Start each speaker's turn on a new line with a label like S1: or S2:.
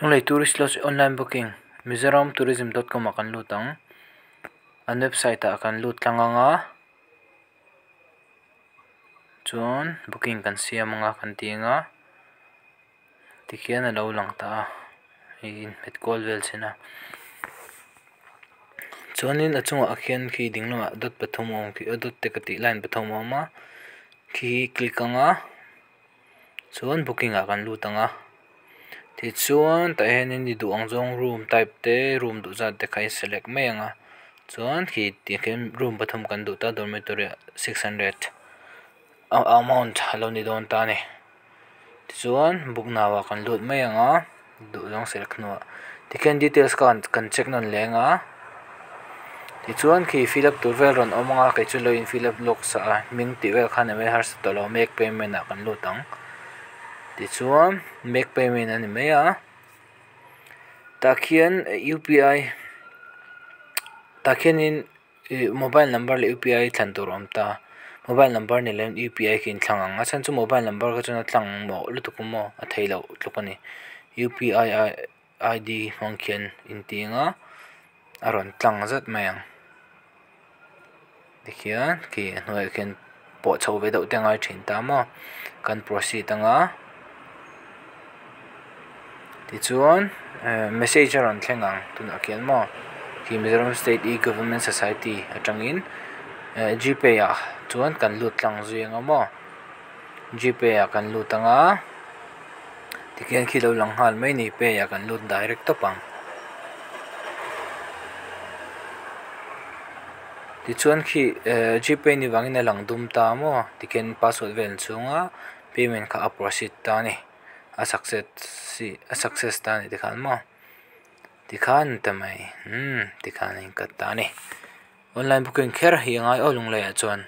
S1: Lunglei tourist lodge online booking mizoram tourism dot com ah kan lut ang an website ah kan lut tlang ang a chuan booking kan siam ang a kan ti ang a tikhian a lo lang ta a hei in hmet kual vel chhin a chuanin a chungah khian khi ding lamah dot pathum a awm khi a dot te ka tih line pathum a awm a khi click ang a chuan booking ah kan lut ang a tichuan tah hianin i duh ang zawng room type te room duh zat te kha i select mai ang a chuan khi tiang khian room pathum kan duh ta dormitory ah 600 amount a lo ni dawn ta a ni tichuan book now ah kan lut mai ang a duh zawng select hnuah tikhian details kha kan check nawn leh ang a tichuan khi fill up tur vel rawn awm ang a kei chu lo in fill up lawk sa a hming tih vel khan eng harsa tawh lo make payment ah kan lut ang tichuan make payment a ni mai a tah khian UPI tah khianin ih mobile number leh UPI thlan tur a awm ta mobile number ni lovin UPI khi in thlang ang a chhan chu mobile number kha chuan a tlang mawh lutuk a maw a theih loh tluk a ni UPI ID hmang khian in ti ang a a rawn tlang zat mai ang tikhian khi a hnuaiah khian pawh chho ve deuh te a ngai thin ta maw kan proceed ang a tichuan ehh message a rawn thleng ang tunah khian maw khi Mizoram state e government society atangin ehh g pay ah chuan kan lut tlang zui ang a maw g pay ah kan lut ang a tikhian khi lo lang nghal mai a ni pay ah kan lut direct tawp ang. Tichuan khi ehh g pay ni vangin a lang dum ta maw tikhian password vel an chhung a payment kha a proceed ta a ni a success a success ta a ni tikhan maw tikhan ta mai umm tikhan a in cut ta a ni online booking kher hi a ngai aw Lunglei ah chuan.